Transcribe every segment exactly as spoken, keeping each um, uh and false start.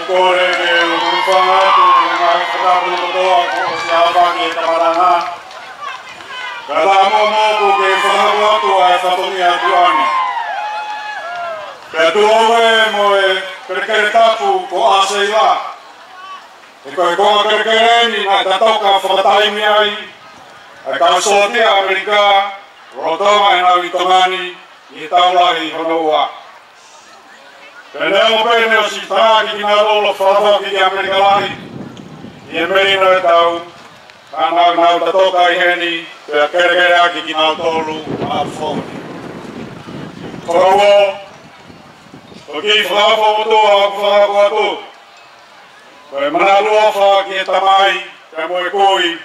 Kole ke u hūfanga atu he ngaahi fakatapu kotoa kuo ʻosi ʻaofaki ʻe he kamataʻanga. Kae ʻatā moʻoku ke fakahoko atu ʻa e fatongia ʻo e ʻaho ni. Pea tulou ē mo e kelekele tapu ko ʻAseila. He ko e konga kelekele eni naʻe ta toka fakataimi ai ʻa e kau sōtia ʻAmelika lolotonga ʻenau ʻi Tonga ni ʻi he Tau Lahi hono ua. Pea neongo pē naʻe ʻosi tānaki kinautolu ʻo fakafoki ki ʻAmelika Lahi ʻi he melino ʻo e tau, ka naʻa nau ta toka ʻi heni pea kelekele ʻaki kinautolu ʻa e foʻi. Ko au, ko e kiʻi fakaʻofoʻofa ʻoku ou fakahoko atu, ko e manatu ʻofa ki he tamai pea mo e kui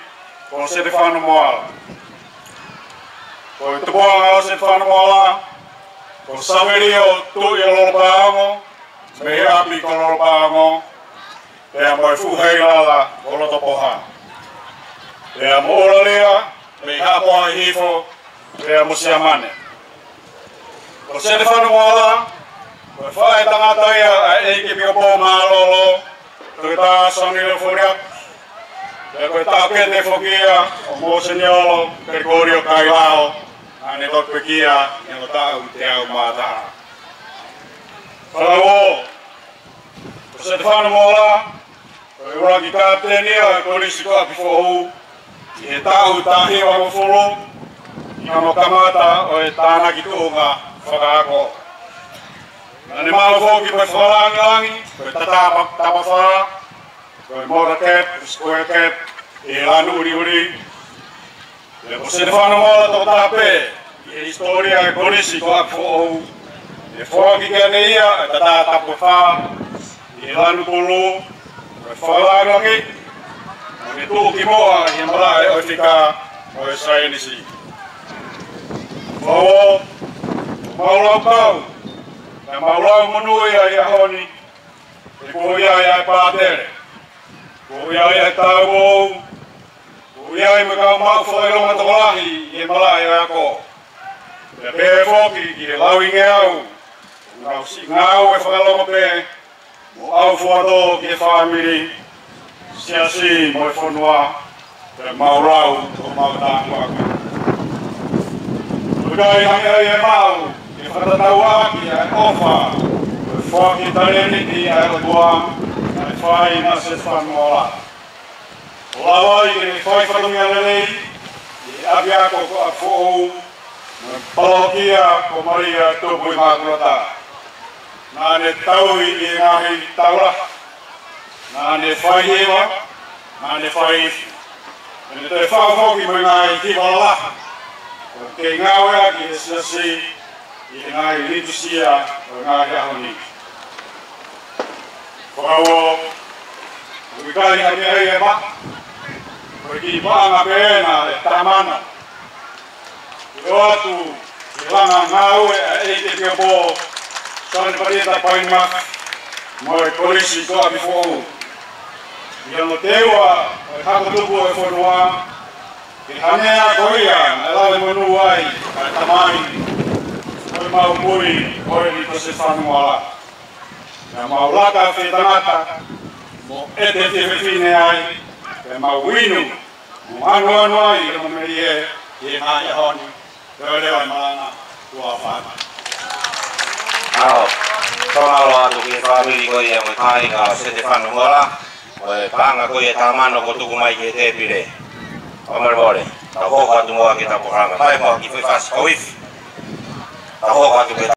ko Setefano Moala. Ko e tupuʻanga ʻo Setefano Moala ko Savelio Tuʻiʻololopaongo, mei he ʻapi ko Lolopaongo, pea mo e fuʻu heilala ko Lotopoha, pea mo ʻUlalea, mei Haʻamoa ʻi Hihifo, pea mo Siamane. Ko Setefano Moala, ko e faʻētangata ia ʻa e ʻEiki Pikopō Mālōlō, Toketā Saunilo Foliaki, pea ko e taʻokete foki ia ʻo Mōseniolo Kelekolio Kailao, naʻa ne toki pekia ʻi he ongo taʻu teau mā taha. Fakauō, ko Setefano Moala, ko e ʻuluaki kapiteni ia ʻo e Kolisi ko ʻApifoʻou ʻi he taʻu taha hiva hongofulu, ʻi hono kamata ʻo e tānaki tuʻunga fakaako. Naʻa ne maʻu foki mo e fakalāngilangi ko e tatapa, tapafā, ko e motor cab, square cab, ʻi he lanu ʻuliʻuli. Pea ko Setefano Moala tokotaha pē ʻi he hisitōlia ʻo e Kolisi ko ʻApifoʻou ʻe foaki kiate ia ʻa e tatapa tapafā ʻi he lanu pulū, ko e fakalāngilangi, mo ʻene tuʻu ki muʻa ʻi he malaʻe ʻo e fika mo e saienisi. Fakauō, mau lau kau, pea mau lau monū ia ʻi he ʻaho ni, he kuo ʻi ai ʻa e pātele, kuo ʻi ai ʻa e tauvou, kuo ʻi ai mo e kau maʻu fakaʻilonga tokolahi ʻi he malaʻe ʻo e ako. Pea pehē foki ki he lauingeau, ʻoku nau siʻi ngāue fakalongo pē, mo ʻau fuatō ki he fāmili, siasi mo e fonua, pea mau lau ʻo mau tāpuaki. ʻOku ʻikai hangē ia ʻe maʻu ke fakatatauʻaki ʻa e ʻofa, ko e foaki talēniti ʻa e ʻOtua, naʻe fai ʻe Setefano Moala. ʻO lava ai ke ne fai fatongia lelei ʻi he ʻapiako ko ʻApifoʻou, mo e palokia ko Malia Tupu ʻImākulata. Naʻa ne tauhi ʻi he ngaahi tau lahi. Naʻa ne fai hiva, naʻa ne fai ifi. Naʻa ne toe fakafoki mo e ngaahi hiva lalahi ʻoku kei ngāueʻaki ʻe he siasi ʻi he ngaahi litūsia ʻo e ngaahi ʻaho ni. Fakauō, ʻoku ʻikai ha meʻa ia ʻe maʻu, ko e kiʻi paʻanga pē ena ʻe taha mano ke ʻoatu ki he langa ngāue ʻa e ʻEiki Pikopō Soane Palieta Painimafi mo e Kolisi ko ʻApifoʻou, ʻi hono teua ʻo e hako tupu ʻo e fonua, ki he meʻa ko ia naʻe lave monū ai ʻa e tamai ʻo e maʻu kui ko eni ko Setefano Moala. Naʻa mau laka fetangata mo ʻete fiefefine ai, pea mau inu mo anuanu ai ʻi hono melie ʻi he ngaahi ʻaho ni. Leveleva e malanga, tuʻa ʻofa atu. ʻAho, fakamālō atu ki he fāmili ko ia mo e kāinga ʻo Setefano Moala, mo e paʻanga ko ia ʻe taha mano kuo tuku mai ki he tēpile. Fakamolemole, tau hoko atu muʻa ki he tau polokalama. Mai muʻa ki he foʻi fasi, kau ifi. Tau hoko atu ki he